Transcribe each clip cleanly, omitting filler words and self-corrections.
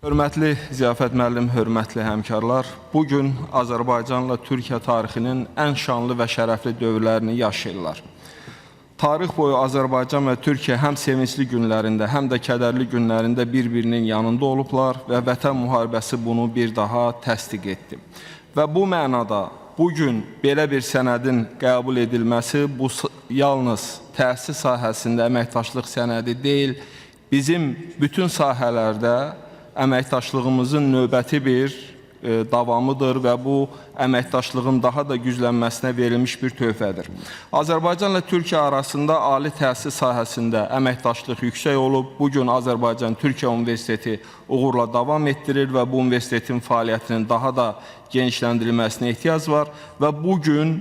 Hörmətli Ziyafət müəllim, hörmətli həmkarlar, bu gün Azərbaycanla Türkiyə tarixinin ən şanlı və şərəfli dövrlərini yaşayırlar. Tarix boyu Azərbaycan və Türkiyə həm sevincli günlərində, həm də kədərli günlərində bir-birinin yanında olublar və Vətən müharibəsi bunu bir daha təsdiq etdi. Və bu mənada bu gün belə bir sənədin qəbul edilməsi bu yalnız təhsil sahəsində əməkdaşlıq sənədi deyil, bizim bütün sahələrdə əməkdaşlığımızın növbəti bir davamıdır və bu əməkdaşlığın daha da güclənməsinə verilmiş bir töhfədir. Azərbaycanla Türkiyə arasında ali təhsil sahəsində əməkdaşlıq yüksək olub. Bu gün Azərbaycan Türkiyə Universiteti uğurla davam etdirir və bu universitetin fəaliyyətinin daha da genişləndirilməsinə ehtiyac var və bu gün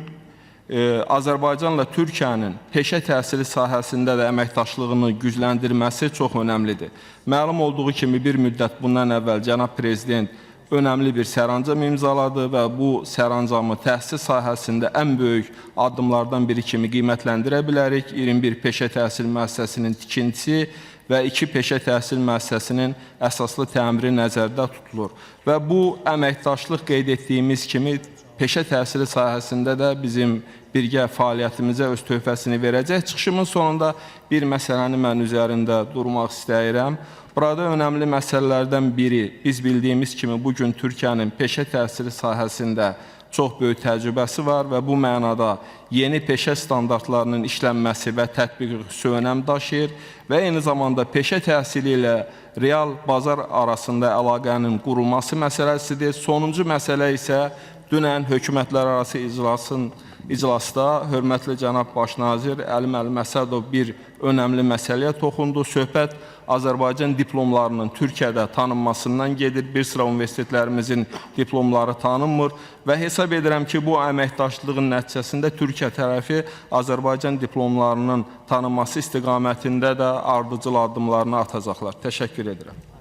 Azərbaycanla Türkiyənin peşə təhsili sahəsində də əməkdaşlığını gücləndirməsi çox önəmlidir. Məlum olduğu kimi bir müddət bundan əvvəl cənab prezident önəmli bir sərəncam imzaladı və bu sərəncamı təhsil sahəsində ən böyük addımlardan biri kimi qiymətləndirə bilərik. 21 peşə təhsil müəssisəsinin tikintisi və 2 peşə təhsil müəssisəsinin əsaslı təmiri nəzərdə tutulur. Və bu əməkdaşlıq qeyd etdiyimiz kimi peşə təhsili sahəsində də bizim birgə fəaliyyətimizə öz töhfəsini verəcək. Çıxışımın sonunda bir məsələni mən üzərində durmaq istəyirəm. Burada önəmli məsələlərdən biri, biz bildiyimiz kimi bu gün Türkiyənin peşə təhsili sahəsində çox böyük təcrübəsi var və bu mənada yeni peşə standartlarının işlənməsi və tətbiqi xüsusi önəm daşıyır və eyni zamanda peşə təhsili ilə real bazar arasında əlaqənin qurulması məsələsidir. Sonuncu məsələ isə dünən hökumətlərarası iclasda hörmətli cənab Baş nazir Əli müəllim Əsədov bir önəmli məsələyə toxundu. Söhbət Azərbaycan diplomlarının Türkiyədə tanınmasından gedir. Bir sıra universitetlərimizin diplomları tanınmır və hesab edirəm ki, bu əməkdaşlığın nəticəsində Türkiyə tərəfi Azərbaycan diplomlarının tanınması istiqamətində də ardıcıl addımlarını atacaqlar. Təşəkkür edirəm.